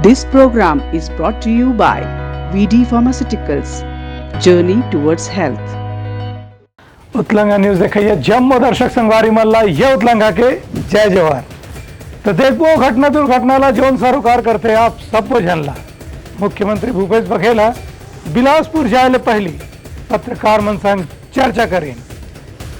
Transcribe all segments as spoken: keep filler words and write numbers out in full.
This program is brought to you by V D Pharmaceuticals, Journey Towards Health. उतलंगा news देखइया जम्मो दर्शक संगवारी मन ला ये उतलंगा के जय जोहार। तो देखबो घटना दुर्घटना ला जोन सरोकार करथे आप सब्बो झन ला। मुख्यमंत्री भूपेश बघेल ह बिलासपुर जाए ले पहिली पत्रकार मन संग चर्चा करिन।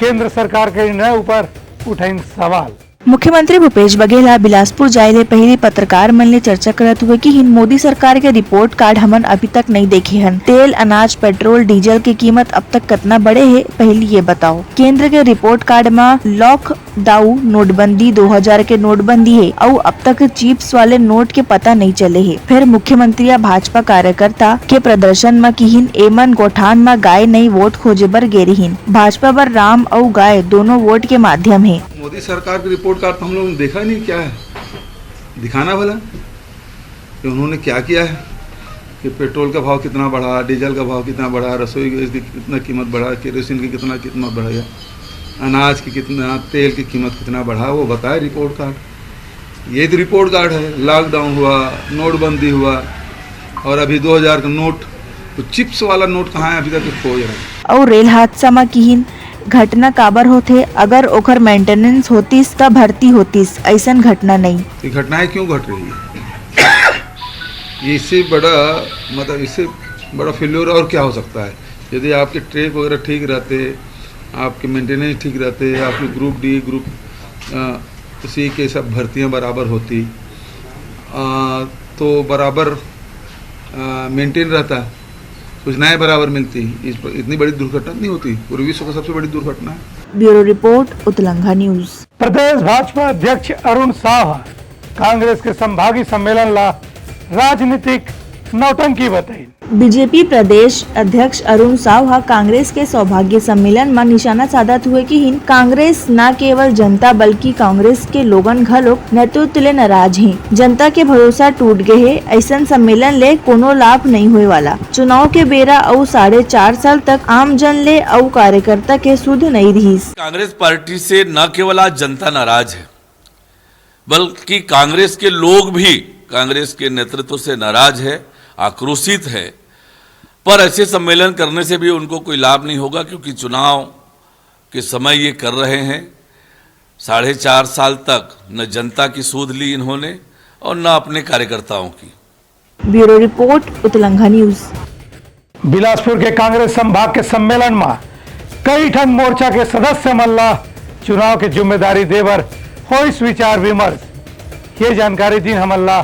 केंद्र सरकार के निर्णय ऊपर उठाइन सवाल। मुख्यमंत्री भूपेश बघेल ह बिलासपुर जाए ले पहिली पत्रकार मन ले चर्चा करत हुए किहिन, मोदी सरकार के रिपोर्ट कार्ड हमन अभी तक नइ देखे हन। तेल, अनाज, पेट्रोल, डीजल के कीमत अब तक कतना बढ़े हे, पहिली ये बताओ। केंद्र के रिपोर्ट कार्ड म लॉक डाउन नोटबंदी, दो हजार के नोटबंदी हे अउ अब तक चिप्स वाले नोट के पता नइ चले हे। फेर मुख्यमंत्री ह भाजपा कार्यकर्ता के प्रदर्शन म किहिन, एमन गोठान म गाय नइ वोट खोजे बर गे रिहिन। भाजपा बर राम अउ गाय दोनों वोट के माध्यम हे। मोदी सरकार की रिपोर्ट कार्ड तो हम लोगों ने देखा ही नहीं, क्या है, दिखाना भला कि उन्होंने क्या किया है, कि पेट्रोल का भाव कितना बढ़ा, डीजल का भाव कितना बढ़ा, रसोई गैस की कितना कीमत बढ़ा, केरोसिन की कितना कीमत बढ़ा, अनाज की कितना, तेल की कीमत कितना बढ़ा, वो बताए रिपोर्ट कार्ड। यही तो रिपोर्ट कार्ड है। लॉकडाउन हुआ, नोटबंदी हुआ, और अभी दो हज़ार का नोट, तो चिप्स वाला नोट कहाँ है, अभी तक खोज रहे हैं। अउ रेल हादसा म किहिन, घटना काबर होथे? अगर ओखर मेंटेनेंस होतिस त भर्ती होतिस, अइसन घटना नइ। ये घटनाएं क्यों घट रही है? ये इससे बड़ा, मतलब, इससे बड़ा फेल्योर और क्या हो सकता है? यदि आपके ट्रैक वगैरह ठीक रहते, आपके मेंटेनेंस ठीक रहते, आपकी ग्रुप डी, ग्रुप सी के सब भर्तियां बराबर होती, आ, तो बराबर मेंटेन रहता, सूचनाएं बराबर मिलती, इस पर इतनी बड़ी दुर्घटना नहीं होती। पूरे विश्व का सबसे बड़ी दुर्घटना है। ब्यूरो रिपोर्ट, उतलंगा न्यूज। प्रदेश भाजपा अध्यक्ष अरुण साव ह कांग्रेस के संभागीय सम्मेलन ला राजनीतिक नौटंकी बताइन। बीजेपी प्रदेश अध्यक्ष अरुण साव ह कांग्रेस के सौभाग्य सम्मेलन म निशाना साधत हुए किहिन, कांग्रेस न केवल जनता बल्कि कांग्रेस के लोगन घलोक नेतृत्व ले नाराज हे। जनता के भरोसा टूट गे हे। अइसन सम्मेलन ले कोनो लाभ नइ होए वाला। चुनाव के बेरा अउ साढ़े चार साल तक आम जन ले अउ कार्यकर्ता के सुध नइ रिहिस। कांग्रेस पार्टी से न केवल आज जनता नाराज है, बल्कि कांग्रेस के लोग भी कांग्रेस के नेतृत्व से नाराज है, आक्रोशित है। पर ऐसे सम्मेलन करने से भी उनको कोई लाभ नहीं होगा, क्योंकि चुनाव के समय ये कर रहे हैं। साढ़े चार साल तक न जनता की सुध ली इन्होंने और न अपने कार्यकर्ताओं की। ब्यूरो रिपोर्ट, उतलंगा न्यूज। बिलासपुर के कांग्रेस संभाग के सम्मेलन म कई ठन मोर्चा के सदस्य मन ला चुनाव के जिम्मेदारी दे बर होइस विचार विमर्श। ये जानकारी दिन हमन ला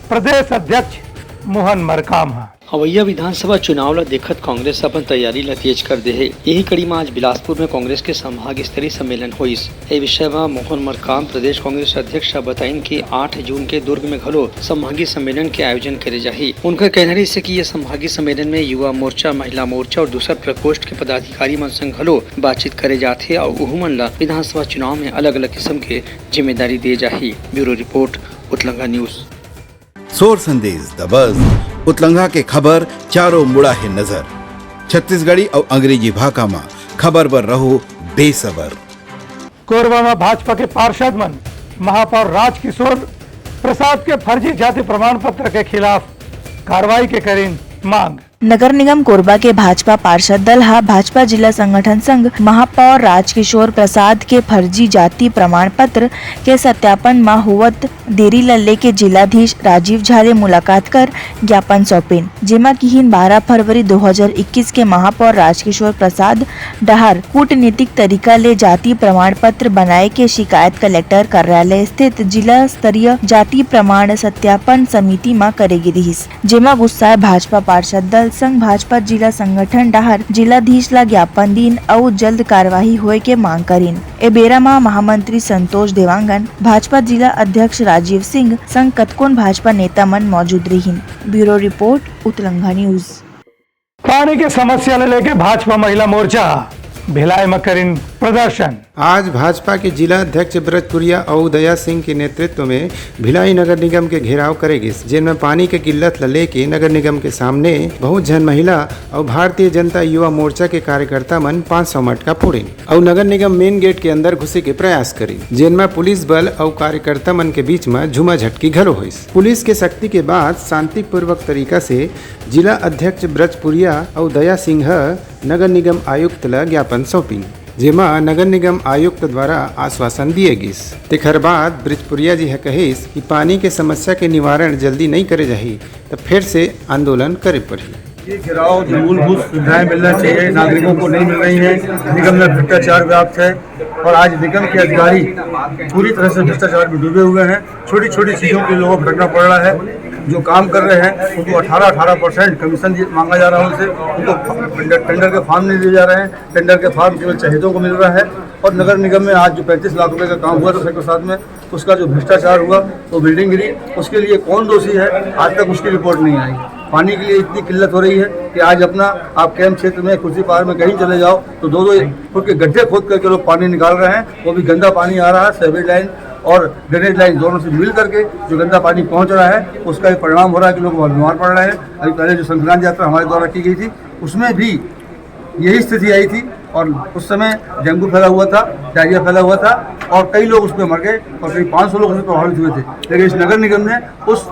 प्रदेश अध्यक्ष मोहन मरकाम ह। अवइया विधानसभा चुनाव ल देखत कांग्रेस अपन तैयारी ल तेज कर दे हे। यही कड़ी म आज बिलासपुर में कांग्रेस के संभाग स्तरीय सम्मेलन होइस। ए विषय म मोहन मरकाम, प्रदेश कांग्रेस अध्यक्ष, ह बताइन कि आठ जून के दुर्ग में घलो संभागीय सम्मेलन के आयोजन करे जाही। उनकर कहना रहिस हे कि ये संभागीय सम्मेलन में युवा मोर्चा, महिला मोर्चा और दूसर प्रकोष्ठ के पदाधिकारी मन संग घलो बातचीत करे जाथे और उहू मन ल विधानसभा चुनाव में अलग-अलग किस्म के जिम्मेदारी दिए जाही। ब्यूरो रिपोर्ट, उतलंगा न्यूज। सोर संदेश द बज, उतलंगा के खबर चारों मुड़ा हे नजर। छत्तीसगढ़ी अउ अंग्रेजी भाखा म खबर बर रहो बेसबर। कोरबा म भाजपा के पार्षद मन महापौर राजकिशोर प्रसाद के फर्जी जाति प्रमाण पत्र के खिलाफ कार्रवाई के करिन मांग। नगर निगम कोरबा के भाजपा पार्षद दल ह भाजपा जिला संगठन संग महापौर राजकिशोर प्रसाद के फर्जी जाति प्रमाण पत्र के सत्यापन म होवत देरी ल लेके जिलाधीश राजीव झा ले मुलाकात कर ज्ञापन सौंपिन, जेमा किहिन बारह फरवरी दो हजार इक्कीस के महापौर राजकिशोर प्रसाद डहार कूटनीतिक तरीका ले जाति प्रमाण पत्र बनाए के शिकायत कलेक्टर कार्यालय स्थित जिला स्तरीय जाति प्रमाण सत्यापन समिति म करे गे रिहिस, जेमा गुस्साए भाजपा पार्षद दल संग भाजपा जिला संगठन डहार जिलाधीश ला ज्ञापन दीन अउ जल्द कार्यवाही होए के मांग करिन। ए बेरा म महामंत्री संतोष देवांगन, भाजपा जिला अध्यक्ष राजीव सिंह संग कतकोन भाजपा नेता मन मौजूद रिहिन। ब्यूरो रिपोर्ट, उतलंगा न्यूज। पानी के समस्या ले लेके भाजपा महिला मोर्चा ह भिलाई म करिन प्रदर्शन। आज भाजपा के जिला अध्यक्ष ब्रजपुरिया अउ दया सिंह के नेतृत्व में भिलाई नगर निगम के घेराव करे गिस, जेन में पानी के किल्लत ल लेके नगर निगम के सामने बहुत झन महिला अउ भारतीय जनता युवा मोर्चा के कार्यकर्ता मन पाँच सौ मटका फोड़िन अउ नगर निगम मेन गेट के अंदर घुसे के प्रयास करिन, जेन में पुलिस बल अउ कार्यकर्ता मन के बीच में झूमाझटकी घलो होइस। पुलिस के सख्ती के बाद शांतिपूर्वक तरीका से जिला अध्यक्ष ब्रजपुरिया अउ दया सिंह ह नगर निगम आयुक्त ल ज्ञापन सौंपिन, जेमा नगर निगम आयुक्त द्वारा आश्वासन दिए गिस। तेखर बाद ब्रजपुरिया जी ह कहिस कि पानी के समस्या के निवारण जल्दी नइ करे जाही, त फेर से आंदोलन करे पड़ही। ये घेराव जो मूलभूत सुविधाएं मिलना चाहिए, नागरिकों को नहीं मिल रही हैं। निगम में भ्रष्टाचार व्याप्त है और आज निगम के अधिकारी पूरी तरह से भ्रष्टाचार में डूबे हुए हैं। छोटी छोटी चीज़ों के लोगों को भटकना पड़ रहा है। जो काम कर रहे हैं उनको अठारह अठारह परसेंट कमीशन मांगा जा रहा है उनसे, उनको टेंडर, टेंडर के फॉर्म नहीं दिए जा रहे हैं। टेंडर के फॉर्म केवल चहेतों को मिल रहा है। और नगर निगम में आज जो पैंतीस लाख रुपए का काम हुआ था सेक्टर सात में, उसका जो भ्रष्टाचार हुआ, वो बिल्डिंग गिरी, उसके लिए कौन दोषी है, आज तक उसकी रिपोर्ट नहीं आई। पानी के लिए इतनी किल्लत हो रही है कि आज अपना आप कैंप क्षेत्र में, खुर्सीपार में कहीं चले जाओ तो दो दो फुट के गड्ढे खोद करके लोग पानी निकाल रहे हैं। वो भी गंदा पानी आ रहा है, सीवेज लाइन और ड्रेनेज लाइन दोनों से मिल करके जो गंदा पानी पहुंच रहा है, उसका ये परिणाम हो रहा है कि लोग बहुत बीमार पड़ रहे हैं। अभी पहले जो शंखनाद यात्रा हमारे द्वारा की गई थी, उसमें भी यही स्थिति आई थी और उस समय डेंगू फैला हुआ था, डायरिया फैला हुआ था और कई लोग उसमें मर गए और करीब पाँच सौ लोग उससे प्रभावित हुए थे। लेकिन इस नगर निगम ने उस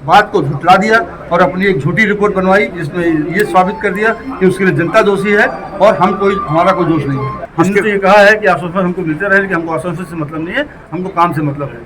बात को झुठला दिया और अपनी एक झूठी रिपोर्ट बनवाई, जिसमें ये साबित कर दिया कि उसके लिए जनता दोषी है और हम कोई, हमारा कोई दोष नहीं है। हमने तो ये कहा है कि आश्वासन हमको मिलते रहे, लेकिन हमको आश्वासन से मतलब नहीं है, हमको काम से मतलब है।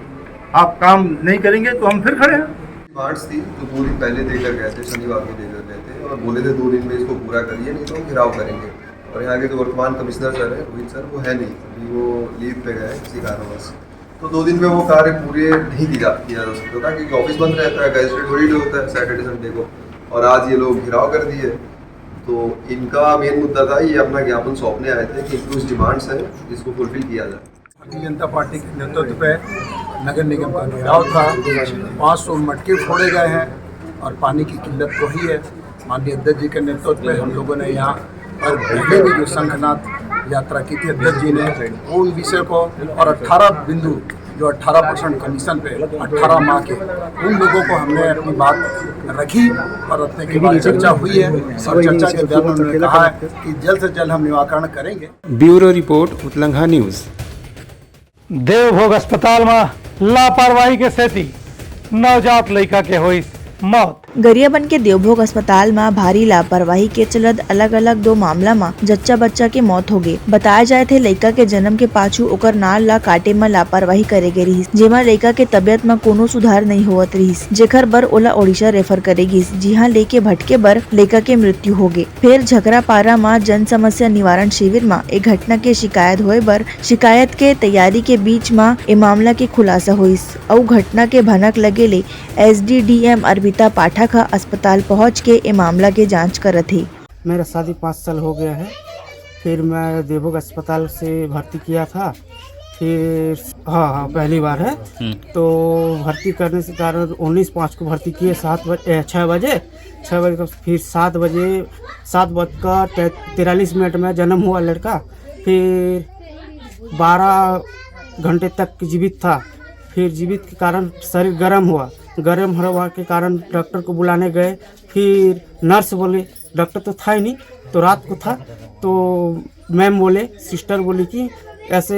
आप काम नहीं करेंगे तो हम फिर खड़े हैं। डिमांड्स थी जो दो दिन पहले देकर गए थे, शनिवार को देकर गए थे और बोले थे दो दिन में इसको पूरा करिए, नहीं तो हम घेराव करेंगे। और यहाँ के जो वर्तमान कमिश्नर सर हैं, रोहित सर, वो है नहीं, अभी वो लीव पे गए हैं किसी कारणवश। तो दो दिन में वो कार्य पूरे नहीं की जा, किया जा सकता था, क्योंकि ऑफिस बंद रहता है, गैजेटेड हॉलीडे होता है सैटरडे संडे को, और आज ये लोग घेराव कर दिए। तो इनका मेन मुद्दा था, ये अपना ज्ञापन सौंपने आए थे कि कुछ डिमांड्स हैं, इसको फुलफिल किया जाए। भारतीय जनता पार्टी के नेतृत्व पे नगर निगम का घेराव था, पाँच सौ मटके फोड़े गए हैं और पानी की किल्लत तो ही है। माननीय अध्यक्ष जी के नेतृत्व में हम लोगों ने यहाँ पर पहले भी जो शंखनाद यात्रा की थी, अध्यक्ष जी ने उन विषय को और अठारह बिंदु, जो अठारह परसेंट कमीशन पे अठारह माह के, उन लोगों को हमने अपनी बात रखी और रखने के बाद चर्चा हुई है और चर्चा के दौरान उन्होंने कहा है कि जल्द से जल्द हम निराकरण करेंगे। ब्यूरो रिपोर्ट, उतलंघा न्यूज़। देवभोग अस्पताल म लापरवाही के सेती नवजात लइका के होइस मौत। गरियाबंद के देवभोग अस्पताल म भारी लापरवाही के चलत अलग-अलग दो मामला म जच्चा बच्चा के मौत होगे। बताय जाय थे, लइका के जन्म के पाछू ओकर नार ल काटे म लापरवाही करे गे रिहिस, जेमा लइका के तबियत म कोनो सुधार नइ होवत रिहिस, जेखर बर ओला ओडिशा रेफर करे गिस, जिहां लेके भटके बर लइका के मृत्यु होगे। फेर झकरापारा म जन समस्या निवारण शिविर म ए घटना के शिकायत होय बर शिकायत के तैयारी के बीच म ए मामला के खुलासा होइस अउ घटना के भनक लगे ले एसडीडीएम अर्पिता पाठक ह अस्पताल पहुंच के ए मामला के जांच करत हे। मेरा शादी पाँच साल हो गया है, फिर मैं देवभोग अस्पताल से भर्ती किया था, फिर हाँ, हाँ, पहली बार है। हम्म। तो भर्ती करने से कारण उन्नीस पाँच को भर्ती किए, सात बजे, ए, छः बजे, छः बजे का, फिर सात बजे, सात बजकर तै-, तिरालीस मिनट में जन्म हुआ लड़का। फिर बारह घंटे तक जीवित था। फिर जीवित के कारण शरीर गर्म हुआ, गर्म होने के कारण डॉक्टर को बुलाने गए। फिर नर्स बोले, डॉक्टर तो था ही नहीं, तो रात को था, तो मैम बोले, सिस्टर बोली कि ऐसे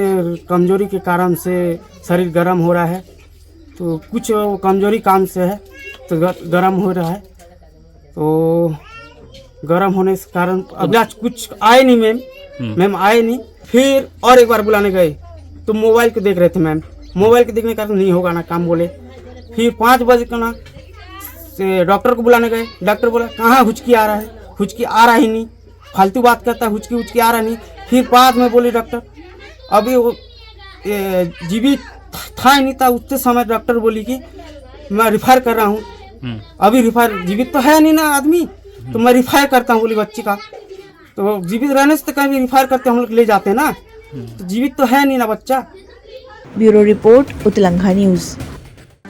कमजोरी के कारण से शरीर गर्म हो रहा है, तो कुछ कमजोरी काम से है, तो ग-, गर्म हो रहा है। तो गर्म होने के कारण अभी आज कुछ आए नहीं मैम। हम्म। मैम आए नहीं। फिर और एक बार बुलाने गए तो मोबाइल को देख रहे थे मैम, मोबाइल को देखने का तो नहीं होगा ना काम बोले। फिर पाँच बजे का ना से डॉक्टर को बुलाने गए, डॉक्टर बोला, "कहाँ हुचकी आ रहा है?" हुचकी आ रहा ही नहीं, फालतू बात करता है, हुचकी हुचकी आ रहा नहीं। फिर बाद में बोले डॉक्टर, अभी वो, ये, जीवित था ही नहीं था, उतने समय डॉक्टर बोली कि मैं रिफर कर रहा हूँ। हम्म। अभी रिफर, जीवित तो है नहीं ना आदमी, तो मैं रिफर करता हूँ बोली बच्ची का। तो जीवित रहने से तो कहीं भी रिफर करते हम लोग ले जाते हैं ना, हम्म। तो जीवित तो है नहीं ना बच्चा। ब्यूरो रिपोर्ट, उतलंघा न्यूज़।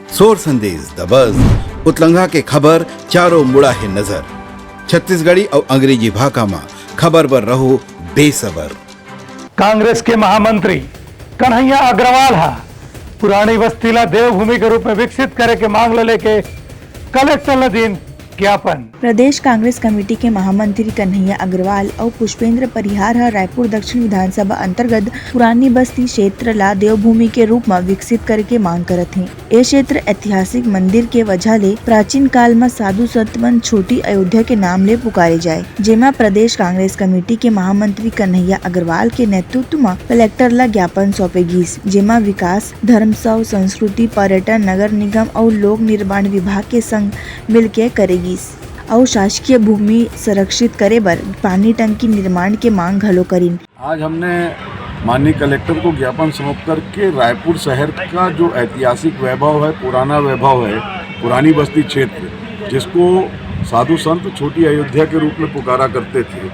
सोर संदेश दबस, उतलंघा के खबर चारों मुड़ा हे नजर। छत्तीसगढ़ी अउ अंग्रेजी भाखा म खबर बर रहो बेसबर। कांग्रेस के महामंत्री कन्हैया अग्रवाल हा पुरानी बस्ती ला देवभूमि के रूप में विकसित करे के मांग ला लेके कलेक्टर ला दीन ज्ञापन। प्रदेश कांग्रेस कमेटी के महामंत्री कन्हैया अग्रवाल अउ पुष्पेंद्र परिहार ह रायपुर दक्षिण विधानसभा अंतर्गत पुरानी बस्ती क्षेत्र ला देवभूमि के रूप म विकसित करे के मांग करत हे। ए क्षेत्र ऐतिहासिक मंदिर के वजह ले प्राचीन काल म साधु संत मन छोटी अयोध्या के नाम ले पुकारे जाय, जेमा प्रदेश कांग्रेस कमेटी के महामंत्री कन्हैया अग्रवाल के नेतृत्व म कलेक्टर ला ज्ञापन सौंपे गीस, जेमा विकास, धर्मसव, संस्कृति, पर्यटन, नगर निगम अउ लोक निर्माण विभाग के संग मिलके करे गीस। अउ शासकीय भूमि संरक्षित करे बर पानी टंकी निर्माण के मांग घलो करिन। आज हमने माननीय कलेक्टर को ज्ञापन सौंप करके रायपुर शहर का जो ऐतिहासिक वैभव है, पुराना वैभव है, पुरानी बस्ती क्षेत्र, जिसको साधु संत छोटी अयोध्या के रूप में पुकारा करते थे,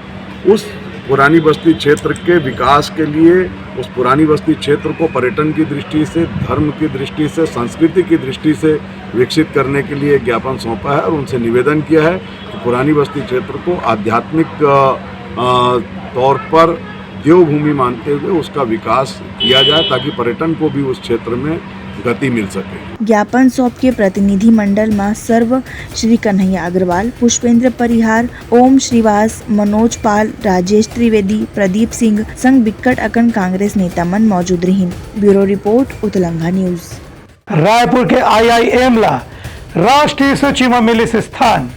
उस पुरानी बस्ती क्षेत्र के विकास के लिए, उस पुरानी बस्ती क्षेत्र को पर्यटन की दृष्टि से, धर्म की दृष्टि से, संस्कृति की दृष्टि से विकसित करने के लिए ज्ञापन सौंपा है और उनसे निवेदन किया है कि पुरानी बस्ती क्षेत्र को आध्यात्मिक, अ, अ, तौर पर देवभूमि मानते हुए उसका विकास किया जाए, ताकि पर्यटन को भी उस क्षेत्र में गति मिल सके। ज्ञापन सौंप के प्रतिनिधि मंडल म सर्व श्री कन्हैया अग्रवाल, पुष्पेंद्र परिहार, ओम श्रीवास, मनोज पाल, राजेश त्रिवेदी, प्रदीप सिंह संग बिक्कट अकन कांग्रेस नेता मन मौजूद रहिन। Bureau report, Utlangha news. Raipur के आईआईएम ला राष्ट्रीय सूची म मिलिस स्थान,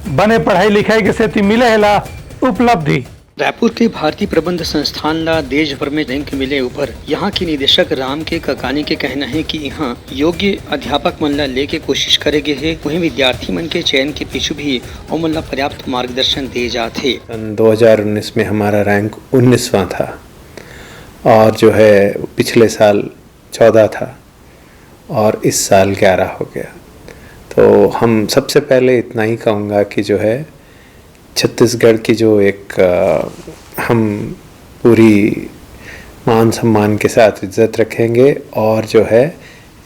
बने पढ़ाई लिखाई के सेती मिले हे ला उपलब्धि। रायपुर के भारतीय प्रबंध संस्थान ला देश भर में रैंक मिले ऊपर यहाँ के निदेशक राम के ककानी के कहना है कि यहाँ योग्य अध्यापक मन ला लेके कोशिश करे गे हे, वहीं विद्यार्थी मन के चयन के पीछू भी ओमन ला पर्याप्त मार्गदर्शन दे जात हे। सन दो हज़ार उन्नीस में हमारा रैंक उन्नीसवाँ था और जो है पिछले साल चौदह था और इस साल ग्यारह हो गया। तो हम सबसे पहले इतना ही कहूँगा कि जो है छत्तीसगढ़ की जो एक, अ, हम पूरी मान सम्मान के साथ इज्जत रखेंगे और जो है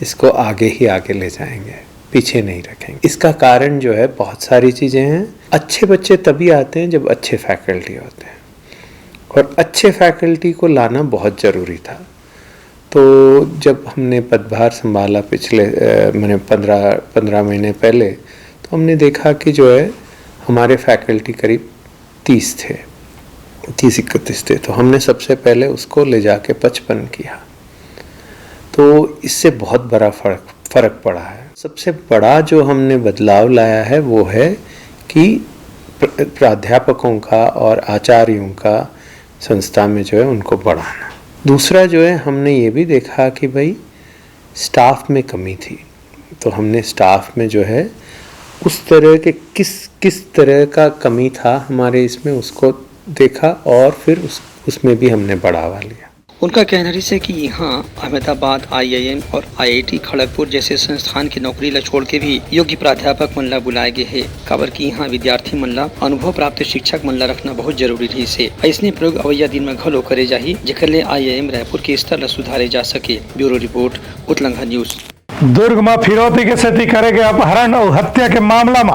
इसको आगे ही आगे ले जाएंगे, पीछे नहीं रखेंगे। इसका कारण जो है बहुत सारी चीज़ें हैं। अच्छे बच्चे तभी आते हैं जब अच्छे फैकल्टी होते हैं और अच्छे फैकल्टी को लाना बहुत ज़रूरी था। तो जब हमने पदभार संभाला पिछले, अ, मैंने पन्द्रह, पन्द्रह महीने पहले, तो हमने देखा कि जो है हमारे फैकल्टी करीब तीस थे, तीस इकतीस थे। तो हमने सबसे पहले उसको ले जाके पचपन किया। तो इससे बहुत बड़ा फ़र्क, फ़र्क पड़ा है। सबसे बड़ा जो हमने बदलाव लाया है वो है कि प्र-, प्राध्यापकों का और आचार्यों का संस्था में जो है उनको बढ़ाना। दूसरा जो है हमने ये भी देखा कि भाई स्टाफ में कमी थी, तो हमने स्टाफ में जो है उस तरह के किस, किस तरह का कमी था हमारे इसमें, उसको देखा और फिर उस, उसमें भी हमने बढ़ावा लिया। उनका कहना रहिस हे कि यहाँ अहमदाबाद आईआईएम और आईआईटी खड़गपुर जैसे संस्थान के नौकरी ला छोड़ के भी योग्य प्राध्यापक मन ला बुलाए गे हे, काबर कि यहाँ विद्यार्थी मन ला अनुभव प्राप्त शिक्षक मन ला रखना बहुत जरूरी रहिस हे। अइसने प्रयोग अवइया दिन में घलो करे जाही, जेकर ले आईआईएम रायपुर के स्तर ला सुधारे जा सके। Bureau report, Utlangha news. Durg म फिरौती के सेती करे गे अपहरण अउ हत्या के मामला म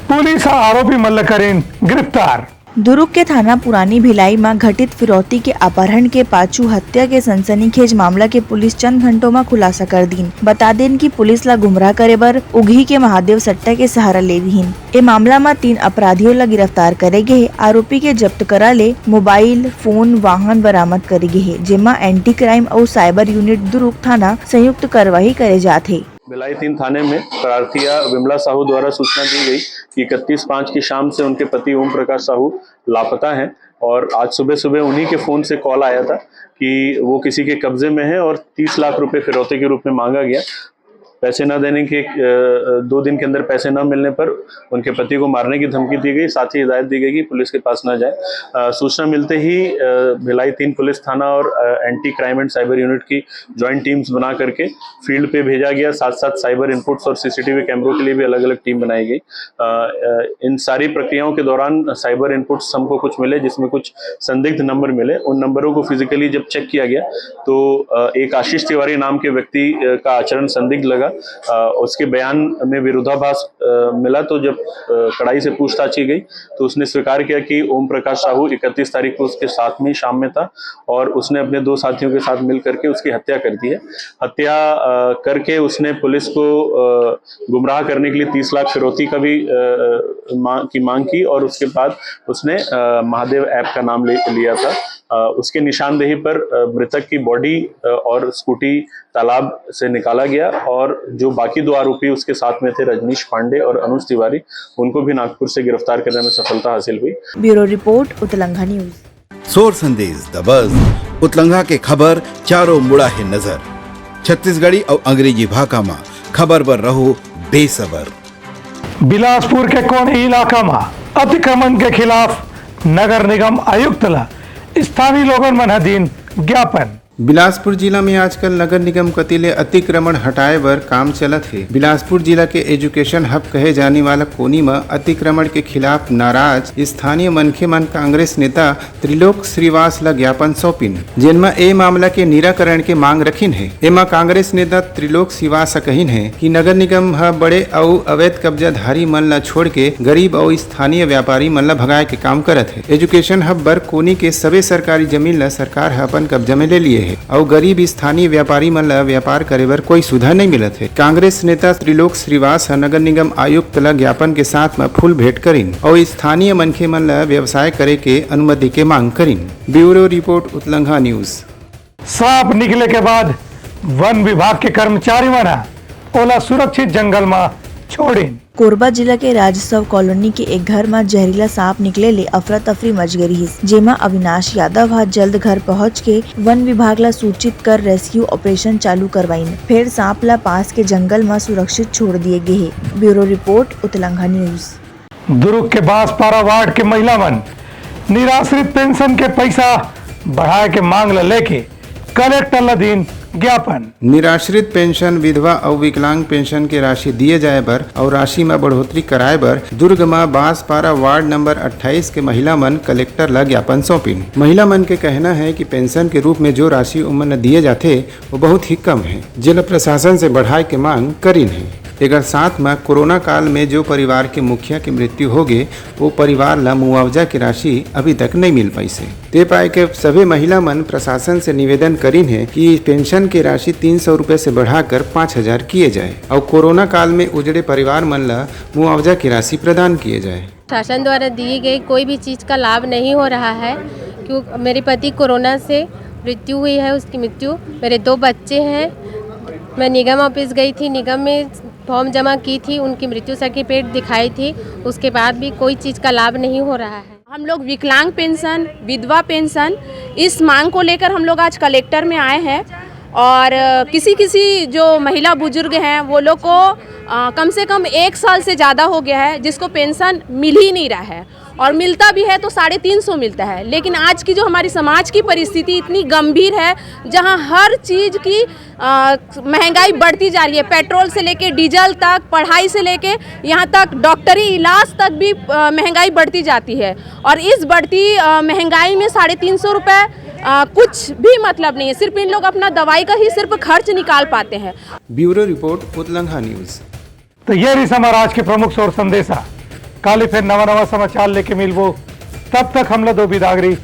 पुलिस ह आरोपी मन ल करिन गिरफ्तार। दुरूग के थाना पुरानी भिलाई म घटित फिरौती के अपहरण के पाछू हत्या के सनसनीखेज मामला के पुलिस चंद घंटों म खुलासा कर दीन। बता देन कि पुलिस ला गुमराह करे बर उघी के महादेव सट्टा के सहारा ले रिहिन। ए मामला म तीन अपराधियों ला गिरफ्तार करे गे हे। आरोपी के जब्त करा ले मोबाइल, फोन, वाहन बरामद करे गे हे, जेमा एंटी क्राइम अउ साइबर यूनिट दुरूग थाना संयुक्त कार्रवाई करे जात हे। भिलाई तीन थाने में प्रार्थिया विमला साहू द्वारा सूचना दी गई कि इकतीस पाँच की शाम से उनके पति ओम प्रकाश साहू लापता हैं और आज सुबह सुबह उन्हीं के फोन से कॉल आया था कि वो किसी के कब्जे में है और तीस लाख रुपए फिरौती के रूप में मांगा गया। पैसे न देने के, अ, दो दिन के अंदर पैसे न मिलने पर उनके पति को मारने की धमकी दी गई, साथ ही हिदायत दी गई कि पुलिस के पास न जाए। अ, सूचना मिलते ही, अ, भिलाई तीन पुलिस थाना और, अ, anti crime and cyber unit की ज्वाइंट टीम्स बना करके फील्ड पे भेजा गया। साथ साथ साइबर इनपुट्स और सीसीटीवी कैमरों के लिए भी अलग-अलग टीम बनाई गई। अ, अ, इन सारी प्रक्रियाओं के दौरान साइबर इनपुट्स हमको कुछ मिले, जिसमें कुछ संदिग्ध नंबर मिले। उन नंबरों को फिजिकली जब चेक किया गया, तो, अ, एक आशीष तिवारी नाम के व्यक्ति, अ, का आचरण संदिग्ध लगा। अ, उसके बयान में विरोधाभास, अ, मिला, तो जब, अ, कड़ाई से पूछताछ की गई, तो उसने स्वीकार किया कि ओम प्रकाश साहू इकतीस तारीख को उसके साथ में शाम में था और उसने अपने दो साथियों के साथ मिल करके उसकी हत्या कर दी है। हत्या, अ, करके उसने पुलिस को, अ, गुमराह करने के लिए तीस लाख फिरौती का भी, अ, अ, मांग की, मांग की और उसके बाद उसने, अ, महादेव ऐप का नाम ले लिया था। अ, उसके निशानदेही पर, अ, मृतक की बॉडी, अ, और स्कूटी तालाब से निकाला गया और जो बाकी दो आरोपी उसके साथ में थे, रजनीश पांडे और अनुज तिवारी, उनको भी नागपुर से गिरफ्तार करने में सफलता हासिल हुई। Bureau report, Utlangha news. सोर संदेश, द बज। उतलंघा के खबर चारों मुड़ा हे नजर। छत्तीसगढ़ी अउ अंग्रेजी भाखा म खबर बर रहो बेसबर। बिलासपुर के कोनी इलाका म अतिक्रमण के खिलाफ नगर निगम आयुक्त ल स्थानीय लोगन मन ह दीन ज्ञापन। बिलासपुर जिला में आजकल नगर निगम कति ले अतिक्रमण हटाए बर काम चलत हे। बिलासपुर जिला के एजुकेशन हब कहे जाने वाला कोनी म अतिक्रमण के खिलाफ नाराज स्थानीय मनखे मन कांग्रेस नेता त्रिलोक श्रीवास ल ज्ञापन सौंपिन, जेन म ए मामला के निराकरण के मांग रखिन हे। एमा कांग्रेस नेता त्रिलोक श्रीवास ह कहिन हे कि नगर निगम ह बड़े अउ अवैध कब्जाधारी मन ल छोड़ के गरीब अउ स्थानीय व्यापारी मन ल भगाए के काम करत हे। एजुकेशन हब बर कोनी के सबे सरकारी जमीन ल सरकार ह अपन कब्जा में ले लिए हे अउ गरीब स्थानीय व्यापारी मन ल व्यापार करे बर कोई सुविधा नइ मिलत हे। कांग्रेस नेता त्रिलोक श्रीवास ह नगर निगम आयुक्त ल ज्ञापन के साथ म फूल भेंट करिन अउ स्थानीय मनखे मन ल व्यवसाय करे के अनुमति के मांग करिन। Bureau report, Utlangha news. सांप निकले के बाद वन विभाग के कर्मचारी मन ह ओला सुरक्षित जंगल म छोड़िन। कोरबा जिला के राजसव कॉलोनी के एक घर म जहरीला सांप निकले ले अफरा तफरी मच गे रिहिस, जेमा अविनाश यादव ह जल्द घर पहुंच के वन विभाग ला सूचित कर रेस्क्यू ऑपरेशन चालू करवाइन। फेर सांप ला पास के जंगल म सुरक्षित छोड़ दिए गे हे। Bureau report, Utlangha news. Durg के बांसपारा वार्ड के महिला मन निराश्रित पेंशन के पैसा बढ़ाए के मांग ल लेके कलेक्टर ल दीन ज्ञापन। निराश्रित पेंशन, विधवा अउ विकलांग पेंशन के राशि दिए जाए बर अउ राशि म बढ़ोतरी कराए बर दुर्ग म बांसपारा वार्ड नंबर अट्ठाईस के महिला मन कलेक्टर ल ज्ञापन सौंपिन। महिला मन के कहना है कि पेंशन के रूप में जो राशि उमन ल दिए जाथे, वो बहुत ही कम है, जेला प्रशासन से बढ़ाए के मांग करिन है। एकर साथ म कोरोना काल में जो परिवार के मुखिया के मृत्यु होगे, वो परिवार ला मुआवजा के राशि अभी तक नहीं मिल पाइस हे। ते पाए के सभी महिला मन प्रशासन से निवेदन करिन हे कि पेंशन के राशि तीन सौ रुपए से बढ़ाकर पाँच हजार किए जाए और कोरोना काल में उजड़े परिवार मन ला मुआवजा की राशि प्रदान किए जाए। शासन द्वारा दिए गए कोई भी चीज़ का लाभ नहीं हो रहा है, क्यों मेरे पति कोरोना से मृत्यु हुई है, उसकी मृत्यु, मेरे दो बच्चे हैं। मैं निगम ऑफिस गई थी, निगम में फॉर्म जमा की थी, उनकी मृत्यु सर्टिफिकेट दिखाई थी, उसके बाद भी कोई चीज़ का लाभ नहीं हो रहा है। हम लोग विकलांग पेंशन, विधवा पेंशन, इस मांग को लेकर हम लोग आज कलेक्टर में आए हैं और, अ, किसी किसी जो महिला बुजुर्ग हैं, वो लोग को, अ, कम से कम एक साल से ज़्यादा हो गया है जिसको पेंशन मिल ही नहीं रहा है, और मिलता भी है तो साढ़े तीन सौ मिलता है। लेकिन आज की जो हमारी समाज की परिस्थिति इतनी गंभीर है, जहां हर चीज़ की, अ, महंगाई बढ़ती जा रही है, पेट्रोल से लेके डीजल तक, पढ़ाई से लेके यहाँ तक डॉक्टरी इलाज तक भी, अ, महंगाई बढ़ती जाती है। और इस बढ़ती, अ, महंगाई में साढ़े तीन सौ रुपये, अ, कुछ भी मतलब नहीं है, सिर्फ इन लोग अपना दवाई का ही सिर्फ खर्च निकाल पाते हैं। Bureau report, Utlangha news. तो ये रही हमारा आज के प्रमुख सोर संदेशा। काली फिर नवा नवा समाचार लेके मिलबो, तब तक हमला दो बिदागरी।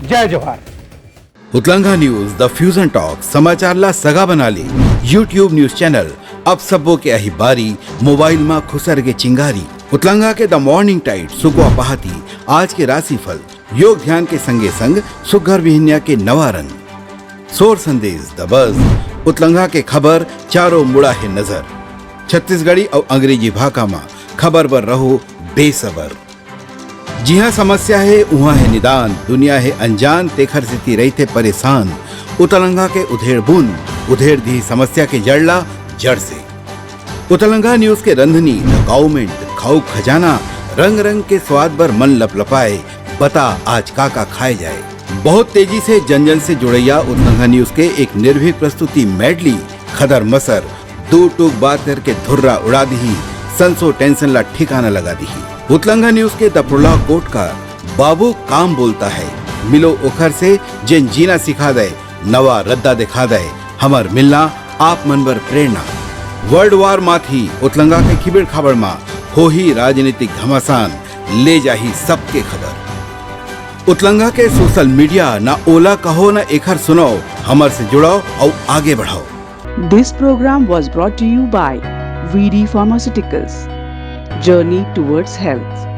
जय जोहार। उतलंघा न्यूज, द फ्यूजन टॉक, समाचार ला सगा बना ली। YouTube न्यूज चैनल अब सबो के अही बारी, मोबाइल मा खुसर के चिंगारी। उतलंघा के द मॉर्निंग टाइट, सुकवा पहाती, आज के राशिफल, योग ध्यान के संगे संग सुग्घर बिहनिया के नवा रंग। सोर संदेश, द बज, उतलंघा के खबर, चारों मुड़ा हे नजर। छत्तीसगढ़ी अउ अंग्रेजी भाखा मा खबर बर रहो बेसबर। जिहां समस्या हे, उहां हे निदान, दुनिया हे अनजान, तेखर सेती रहिथे परेशान। उतलंघा के उधेड़ बुन, उधेड़ दिही समस्या के जड़ ला जड़ से। उतलंघा न्यूज के रंधनी, द काउमेंट, खाऊ खजाना, रंग रंग के स्वाद बर मन लपलपाए, बता आज का का खाए जाए। बहुत तेजी से जन जन से जुड़ैया उतलंघा न्यूज के एक निर्भीक प्रस्तुति मेडली, खदर मसर, दू टूक बात करके धुर्रा उड़ा दिही, संसो टेंशन ला ठिकाना लगा दिही। उतलंघा न्यूज के द प्रोलॉग कोट का बाबू काम बोलता है, मिलो ओखर से जेन जीना सिखा दे, नवा रद्दा दिखा दे, हमर मिलना आप मन बर प्रेरणा। वर्ल्ड वार माथी उतलंगा के खिबेड़ खाबड़ मा होही राजनीतिक घमासान, ले जाही सबके खबर। उतलंगा के सोशल मीडिया ना ओला कहो ना एखर सुनाओ, हमर से जुड़ाओ अउ आगे बढ़ाओ। This program was brought to you by V D Pharmaceuticals. Journey towards health.